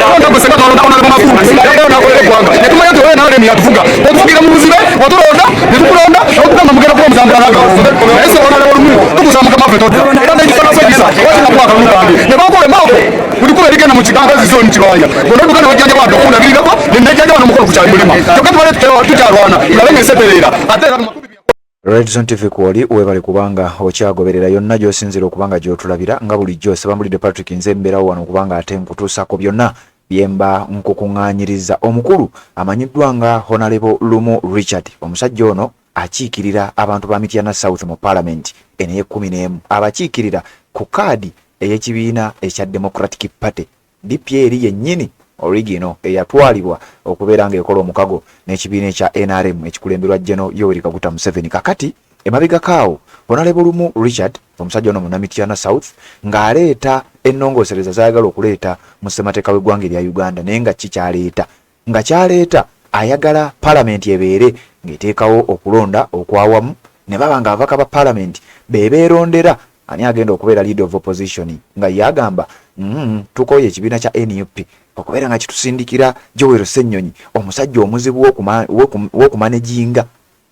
Okulonda gwe senga twalonda Honorable Makumbi, yagala nakolera eggwanga, netumanya nti oyo NRM yatufuga, otufugira mu buzibe, watulonda netukulonda, okugamba mugenda kuba omuzambira n'akalulu, naye se Honorable Lumu tukusaba mukama waffe todda, era n'ekisalaso ekisa wakinakuwa akalulu kange ne bakola emaako buli kuba erigenda mu kiganga zizoni Kibaya bonna odduka ne bajjanja bwadde okundabirirako nenejjanja wano omukono kukyali mulema, kyokka tubale tukyalwana tulabe ng'ensi etereera ate era Red Zone TV kwoli, webale kubanga okyagoberera yonna gy'osinziira okubanga gy'otulabira. Nga bulijjo Sebambulidde Patrick, nze mbeerawo wano kubanga ate nkutuusako byonna byemba nkukuŋŋaanyiriza. Omukulu amanyiddwa nga Honorable Lumu Richard, omusajja ono akiikirira abantu ba Mityana South mu Paalamenti eno ey'e11, abakiikirira ku kaadi ey'ekibiina ekya Democratic Party, DP eri yennyini original eyatwalibwa okubeera ng'ekola omukago n'ekibiina ekya NRM ekikulemberwa General Yoweri Kaguta Museveni. Kakati emabegako awo Honorable Lumu Richard, omusajja ono Munnamityana South, ng'aleeta ennongoosereza z'ayagala okuleeta mu ssemateeka w'eggwanga erya Uganda, naye nga kikyaleeta nga kyaleeta ayagala Paalamenti ebeere ng'eteekawo okulonda okwawamu ne baba nga ababaka ba Paalamenti be beerondera ani agenda okubeera leader of opposition, nga ye agamba tukooye ekibiina kya NUP okubeera nga kitusindikira Joel Ssennyonyi, omusajja omuzibu w'okumanejinga.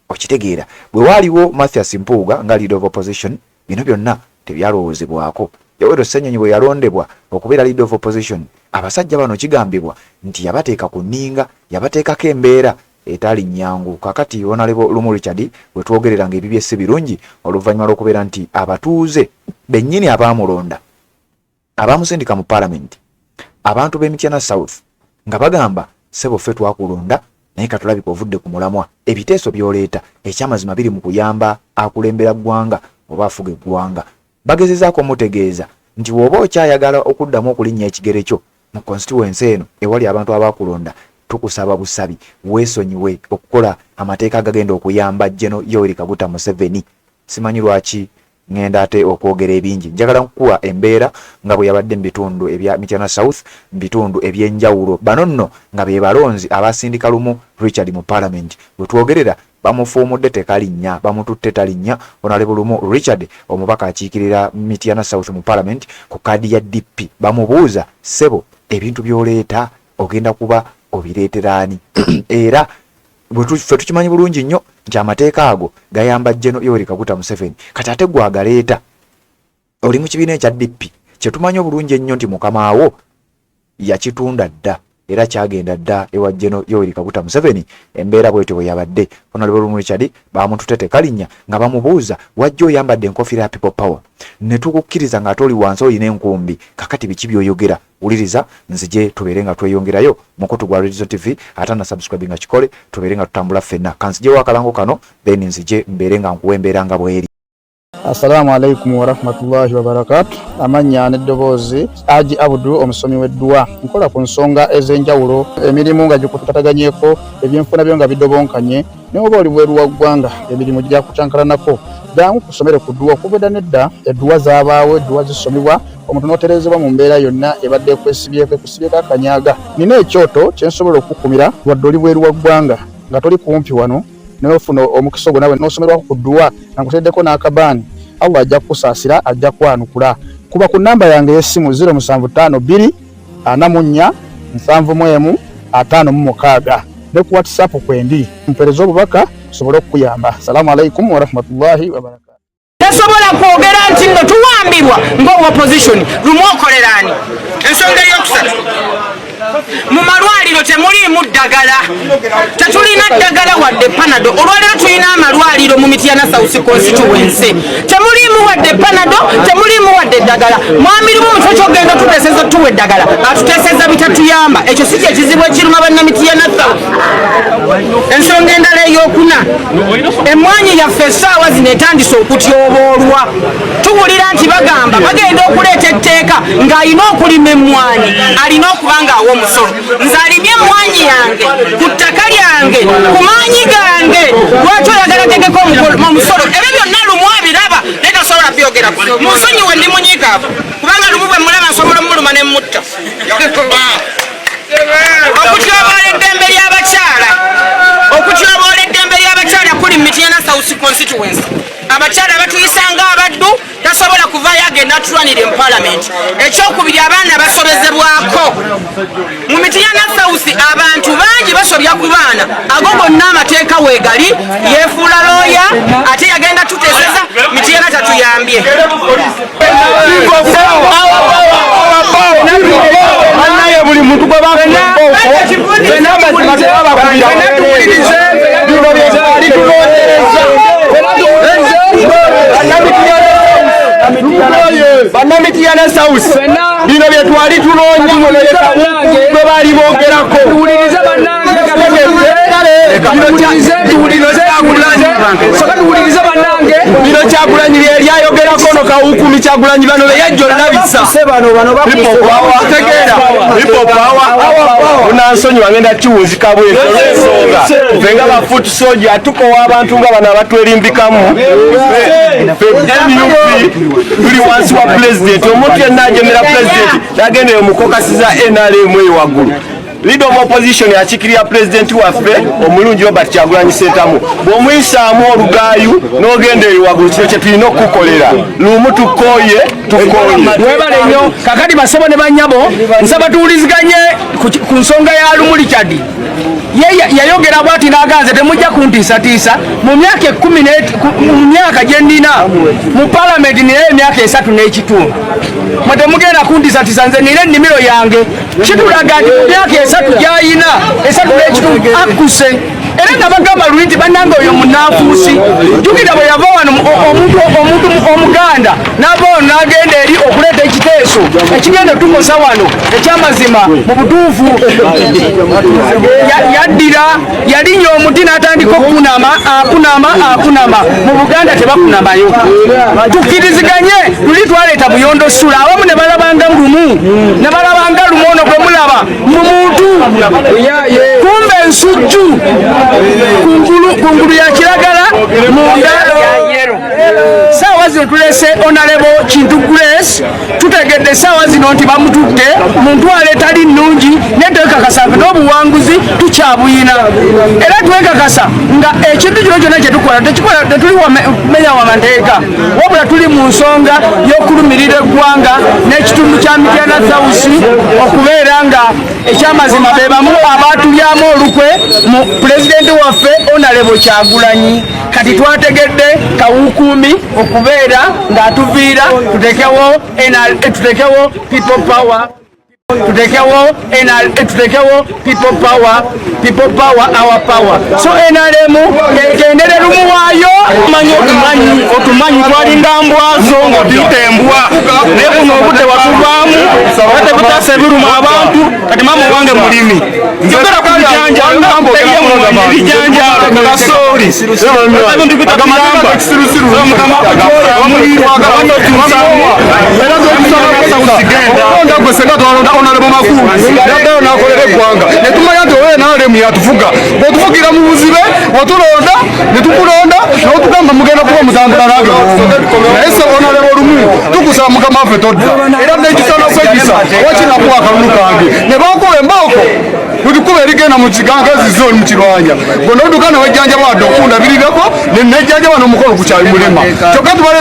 Okitegeera, bwe waaliwo Mathias Mpuuga nga leader of opposition, bino byonna tebyalowoozebwako. Joel Ssennyonyi bwe yalondebwa okubeera leader of opposition, abasajja bano kigambibwa nti yabateeka ku nninga, yabateekako embeera etaali nnyangu. Kakati Honorable Lumu Richard we twogerera nga ebibye si birungi, oluvannyuma lw'okubeera nti abatuuze bennyini abaamulonda, abamusindika mu Paalamenti, abantu b'e Mityana South, nga bagamba, "Ssebo, ffe twakulonda, naye katulabika ovudde ku mulamwa. Ebiteeso by'oleeta ekyamazima biri mu kuyamba akulembera ggwanga oba afuga eggwanga?" Bagezezaako omutegeeza nti bw'oba okyayagala okuddamu okulinnya ekigere kyo mu constituency eno ewali abantu abakulonda, tukusaba busabi weesonyiwe okukola amateeka agagenda okuyamba General Yoweri Kaguta Museveni. Simanyi lwaki ŋŋenda ate okwogera ebingi, njagala nkukuwa embeera nga bwe yabadde mu bitundu ebya Mityana South, mu bitundu ebyenjawulo. Bano nno nga be balonzi abasindika Lumu Richard mu Paalamenti. We twogerera bamufuumudde tekalinnya, bamututte talinnya. Honorable Lumu Richard, omubaka akiikirira Mityana South mu Paalamenti ku kaadi ya DP, bamubuuza, "Ssebo, ebintu by'oleeta ogenda kuba obireetera ani?" Era ffe tukimanyi bulungi nnyo nti amateeka ago gayamba General Yoweri Kaguta Museveni. Kati ate gwe agaleeta oli mu kibiina ekya DP, kyetumanyi obulungi ennyo nti mukamaawo yakitunda dda era kyagenda dda ewa General Yoweri Kaguta Museveni. Embeera bwetyo bwe yabadde. Honorable Lumu Richard bamutute tekalinnya nga bamubuuza, "Wajja oyambadde enkofiira ya People Power ne tukukkiriza ng'ate oli wansi olina enkumbi, kakati biki by'oyogera?" Wuliriza, nzije tubeere nga tweyongerayo. Mukutu gwa Redizo TV, ate na subscribe nga kikole, tubeere nga tutambula ffenna. Kanzijewo akalango kano, then nzije mbeere nga nkuwa embeera nga bweri. Assalamu alaikum warahmatullahi wabarakatu. Amannya n'eddoboozi Aji Abudu, omusomi w'edduwa. Nkola ku nsonga ez'enjawulo, emirimu nga gikutataganyeko, ebyenfuna byo nga bidobonkanye, naye oba oli bweru wa ggwanga, emirimu gyakucankalanako, jangu kusomere ku dduwa. Okuva edda nedda edduwa zaabaawo, edduwa zisomebwa omuntu n'otereezebwa mu mbeera yonna ebadde ekwesibyeko, ekusibyeko akanyaga. Nina ekyoto kye nsobola okukumira wadde oli bweru wa ggwanga, nga toli kumpi wano, naye ofuna omukisa ogwo nawe n'osomerwako ku dduwa nga nkuteddeko n'akabaani. Allah ajja kukusaasira, ajja kwanukula. Kuba ku namba yange ey'essimu 0752 44 71 56 ne ku WhatsApp kwendi, mpereze obubaka nsobole okukuyamba. Salaamu alaikum warahmatullahi wabarakatu. Tasobola kwogera nti nno tuwambibwa ng'owa opposition. Lumu okoleraani? Ensonga eyokusatu, mu malwaliro temuliimu ddagala, tetulina ddagala wadde Panado. Olwaleero tulina amalwaliro mu Mityana South constituency temuliimu wadde Panado, temuliimu wadde eddagala. Mwami Lumu, mu kifo kyogenda otuteeseza otuwa eddagala, atuteeseza bitatuyamba. Ekyo si kyekizibu ekiruma Bannamityana South. Ensonga endala eyokuna, emmwanyi yaffe essaawa zino etandise okutyoboolwa. Tuwulira nti bagamba bagenda okuleeta etteeka ng'alina okulima emmwanyi alina okuba ng'awa omusolo. Nze alimye emmwanyi yange ku ttaka lyange ku maanyi gange, lwaki oyagala tegeko omusolo? Ebyo byonna Lumu abiraba naye tasobola byogeraku. Munsonyiwe, ndi munyiikaavu kubanga Lumu bwe mulaba nsobola omuluma ne mutta. Okutyoboola eddembe ly'abakyala, okutyoboola eddembe ly'abakyala kuli mu Mityana South constituency. Abakyala batuyisanga abaddu, tasobola kuvaayo agende. natulwanire mu palamenti. Ekyokubiri, abaana basobezebwako mu Mityana South, abantu bangi basobya ku baana. Ago gonna amateeka weegali. Yeefuula looya ate yagenda tuteeseza Mityana, tatuyambye. Bannaye, buli muntu gwe bino byetwali tunoonyereza. Bannamityana South, bino bye twali tunoonya, ono ye Kawuku gwe baali boogerako. Tuwulirize bannange, tuwulirize bannange. Bino Kyagulanyi byeryayogerako no Kawukumi Kyagulanyi, bano beyajja olabisa. Tegeera, munansonyiwa, ngenda kiwunzika bwekyo olw'ensonga ffe nga ba foot soldier tukowa abantu nga bano abatwerimbikamu. Ffe NUP tuli wansi wa pulezidenti. Omuntu yenna ajemera pulezidenti nagenda eyo mukokasiza NRM eyo waggulu. Leader of opposition akiikirira pulezidenti waffe omulungi Robert Kyagulanyi Sentamu. Bw'omuyisaamu olugaayu n'ogenda eyo waggulu, kino kye tulina okukukolera lumu. Tukooye, tukooye. Webale nnyo. Kakati basebo ne banyabo, nsaba tuwuliziganye ku nsonga ya Lumu Richard. Ye yayogera bwati n'aganze, "Temujja kuntiisatiisa mu myaka 10 mu myaka gye nnina mu palamenti, ninayo emyaka 3 n'ekitundu, mwe temugenda kuntiisatiisa, nze nina ennimiro yange." Kitulaga nti mu myaka 3 gy'ayina, 3 n'ekitundu, akkuse. Era nabagamba luli nti bannange, oyo munanfuusi. Jjukira bwe yava wano omuntu omuganda n'ava wano n'agenda eri okuleeta ekiteeso ekigenda otukosa wano ekyamazima. Mu butuufu yaddira yalinnya omuti n'atandika okukunama, akunama, akunama. Mu Buganda tebakunamayo. Tukkiriziganye, luli twaleeta Buyondo Sula, abamu ne balabanga Lumu, ne balabanga Lumu ono gwe mulaba mu muntu, kumbe ensujju kungulu ya kiragala, munda. Saawa zino tulese Honorable Kintu Grace. Tutegedde saawa zino nti bamututte mu ntwala etali nnungi, naye twekakasa nti n'obuwanguzi tukyabuyina, era twekakasa nga ekintu kino kyonna kyetukola tekikola tetuli kumenya wa mateeka, wabula tuli mu nsonga y'okulumirira eggwanga n'ekitundu kya Mityana South, okubeera nga ekyamazima be bamu abatulyamu olukwe mu pulezidenti waffe Honorable Kyagulanyi. Kati twategedde Kawukuumi okubeera ng'atuviira, tutekewo NR, tutekewo People Power, tutekewo NR, tutekewo People Power, People Power, our power. So NRM egendere Lumu waayo. Omanyi, otumanyi, otumanyi, twalinga mbwazo ng'otuyita embwa, naye buno obudde watuvaamu ate butasa ebiruma abantu. Kati maama wange mulimi, njogera ku bijanjaalo, ebijanjaalo, kasooli, ebintu bitatuyamba. Okulonda gwe senga twalonda Honorable Makulu, yaddayo n'akolera eggwanga, ne tumanya nti oyo NRM yatufuga. Bw'otufugira mu buzibe, watulonda ne tukulonda n'otugamba mugenda kuba mutambula nange, naye se Honorable Lumu, tukusaba mukama waffe todda, era n'ekisa n'okwekisa wakinakuwa akalulu kange ne bakuba embooko buli kkubo erigenda mu Kigangezi Zone mu Kirwanya. Bonna odduka ne wejjanjaba, wadde okundabirirako nejjanjaba n'omukono gukyali mulema, kyokka tubale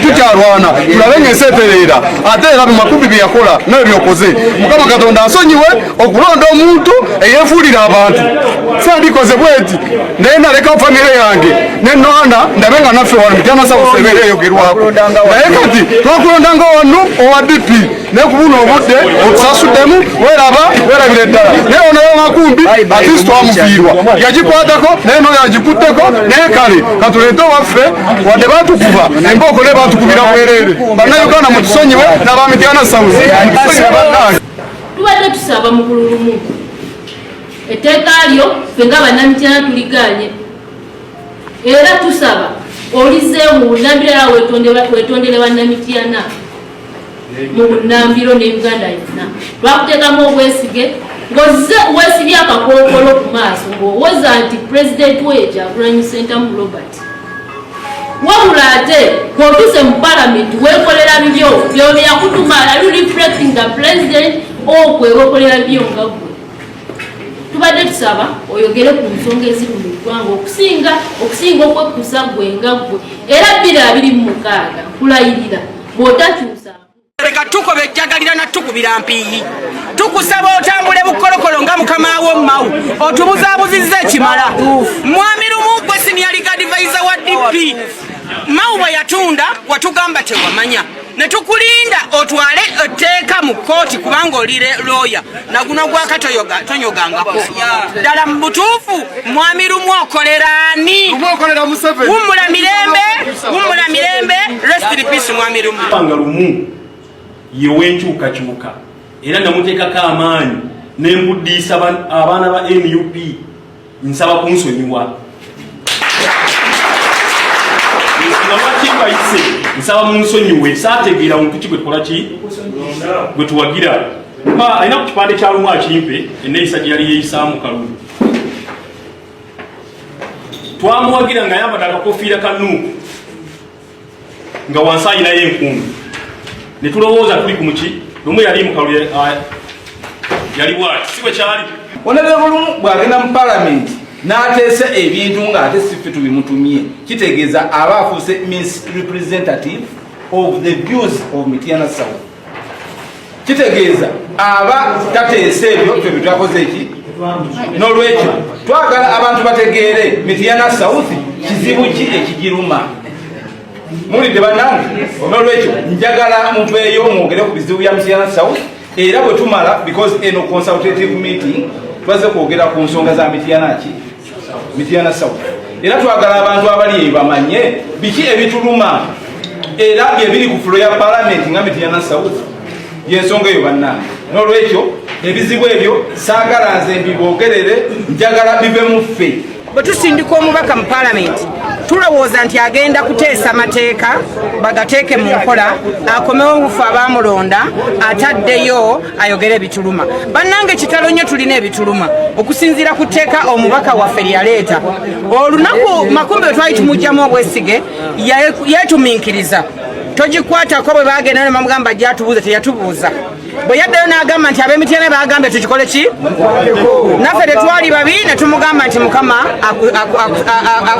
tukyalwana tulabe ng'ensi etereera. Ate era Makumbi bye yakola nayo byokoze, Mukama Katonda asonyiwe okulonda omuntu eyeefuulira abantu. Sandikoze bweti, naye naleka famire yange nenwana ndabe nga naffe wano Mityana South ebeera eyogerwako, naye kati twakulondanga wano owa DP, naye ku buno obudde otusasuddemu, weraba werabira eddala. Naye onayo Makumbi atisi twamufiirwa, yagikwatako naye noyo agikutteko, naye kale katuleete owaffe. Wadde batukuba embooko, naye batukubira bwereere. Bannayuganda mutusonyiwe, n'abamityana South mutusonyiwe bannange. Tubadde tusaba mukulu Lumu, etteeka lyo ffe nga bannamityana tuliganye, era tusaba olizeewo mu bunnambiro, era wetondere bannamityana mu bunnambiro ne Uganda yonna. Twakuteekamu obwesige ng'ozze weesibye akakookolo ku maaso, ng'owoza nti pulezidenti we Kyagulanyi Sentamu Robert, wabula ate bw'otuuse mu palamenti weekolera bibyo byono. Yakutuma, are you reflecting the president okwewekolera bibyo nga ggwe? Tubadde tusaba oyogere ku nsonga eziri mu ggwanga okusinga okwekkusa ggwe nga ggwe. Era 2026 nkulayirira bw'otakyusa. Leka tukoba ejjagalira na tukubira mpiiyi. Tukusaba otambule bukolokolo nga mukama wo Mao, otubuzaabuzizza ekimala. Mwami Lumu, gwe senior legal advisor wa DP, Mao bwe yatunda watugamba tewamanya, ne tukulinda otwale etteeka mu kkooti kubanga oli looya, naguno gwaka tonyogangako. Ddala mu butuufu, mwami Lumu, okolera ani? Wummula mirembe, wummula mirembe, rest in peace, mwami Lumu. Nga Lumu yewenkyukakyuka era namuteekako amaanyi nembuddiisa abaana ba NUP. Nsaba kunsonyiwa nga lwaki mbayise, nsaba munsonyiwe, saategeera muntu ki gwe tukola ki gwe tuwagira. Pa alina ku kipande kya Lumu akimpe. Enneeyisa gye yali yeeyisaamu kalulu, twamuwagira nga yambadde akakofiira ka NUP, nga wansi ayinayo enkumbi, ne tulowooza tuli ku muki. Lumu yali mu kalulu, yali bwati, si bwe kyali? Honorable Lumu bw'agenda mu palamenti n'ateesa ebintu ng'ate si ffe tubimutumye, kitegeeza aba afuuse misrepresentative of the views of Mityana South. Kitegeeza aba tateesa ebyo ffe byetwakoze eki. N'olwekyo twagala abantu bategeere Mityana South kizibu ki ekigiruma. Mulidde bannange? N'olwekyo njagala muveeyo mwogere ku bizibu bya Mityana South, era bwe tumala, because eno consultative meeting, twaze kwogera ku nsonga za Mityana ki, Mityana South, era twagala abantu abali eyo bamanye biki ebituluma era byebiri ku floor ya palamenti nga Mityana South. Yensonga eyo bannange. N'olwekyo ebizibu ebyo saagala nze mbiboogerere, njagala bive mu ffe. Bwe tusindika omubaka mu paalamenti, tulowooza nti agenda kuteesa mateeka bagateeke mu nkola, akomewo ngufu abaamulonda, ataddeyo ayogere ebituluma. Bannange, kitalo nnyo, tulina ebituluma. Okusinziira ku tteeka omubaka waffe lyeyaleeta olunaku Makumbi bwe twali tumugjamu obwesige, yeetuminkiriza togikwatako. Bwe bagenda ne bamugamba gyatubuuza, teyatubuuza. Bwe yaddayo n'agamba nti ab'Emityana bagambye tukikole ki, naffe tetwali babi ne tumugamba nti Mukama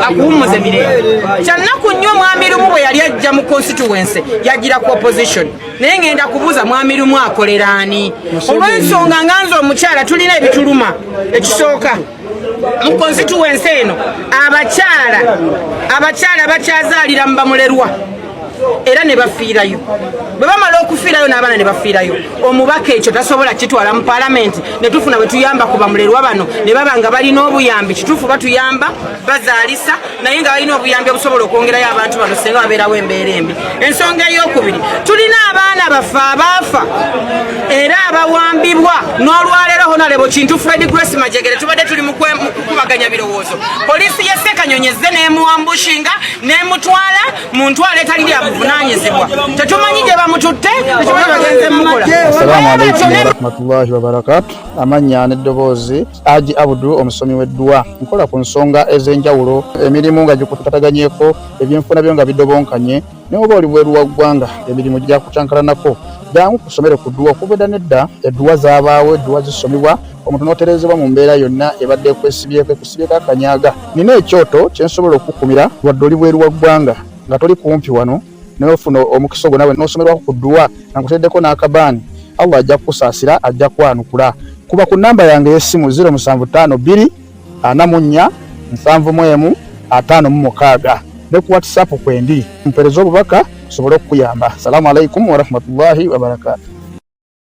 akuwummuze mirembe. Kyannaku nnyo, mwami Lumu bwe yali ajja mu constituency yagira ku opposition, naye ngenda kubuuza mwami Lumu akolera ani? Olw'ensonga nga nze omukyala, tulina ebituluma. Ekisooka, mu constituency eno abakyala bakyazaalira mu bamulerwa era ne bafiirayo. Bwe bamala okufiirayo n'abaana ne bafiirayo, omubaka ekyo tasobola kitwala mu palamenti ne tufuna bwe tuyamba ku bamulerwa bano ne baba nga balina obuyambi. Kituufu batuyamba, bazaalisa, naye nga balina obuyambi obusobola okwongerayo abantu bano singa babeerawo embeera embi. Ensonga eyokubiri, tulina abaana baffe abaafa era abawambibwa. N'olwaleero Honorable Kintu Fred Grace Majegere tubadde tuli mu kukubaganya birowoozo, poliisi y'e Ssekanyonyi ezze n'emuambushinga n'emutwala mu ntwala etali lya buvunaanyizibwa. Tetumanyi gye bamututte, tetumanyi bagenze mukola. Assalamu alaikum warahmatullahi wabarakatu. Amannya n'eddoboozi, Aji Abudu, omusomi w'edduwa. Nkola ku nsonga ez'enjawulo, emirimu nga gikutataganyeko, ebyenfuna byo nga bidobonkanye, naye oba oli bweru wa ggwanga, emirimu gyakucankalanako, jangu kusomere ku dduwa. Okuva edda nedda edduwa zaabaawo, edduwa zisomibwa omuntu n'otereezebwa mu mbeera yonna ebadde ekwesibyeko, ekusibyeko akanyaga. Nina ekyoto kye nsobola okukukumira wadde oli bweru wa ggwanga, nga toli kumpi wano, naye ofuna omukisa ogwo nawe n'osomerwako ku dduwa nga nkuteereddeko n'akabaani. Allah ajja kukusaasira, ajja kwanukula. Kuba ku nnamba yange ey'essimu 0752 44 71 56 ne ku WhatsApp kwendi, mpeereza obubaka nsobole okukuyamba. Assalamu alaikum warahmatullahi wabarakatuh.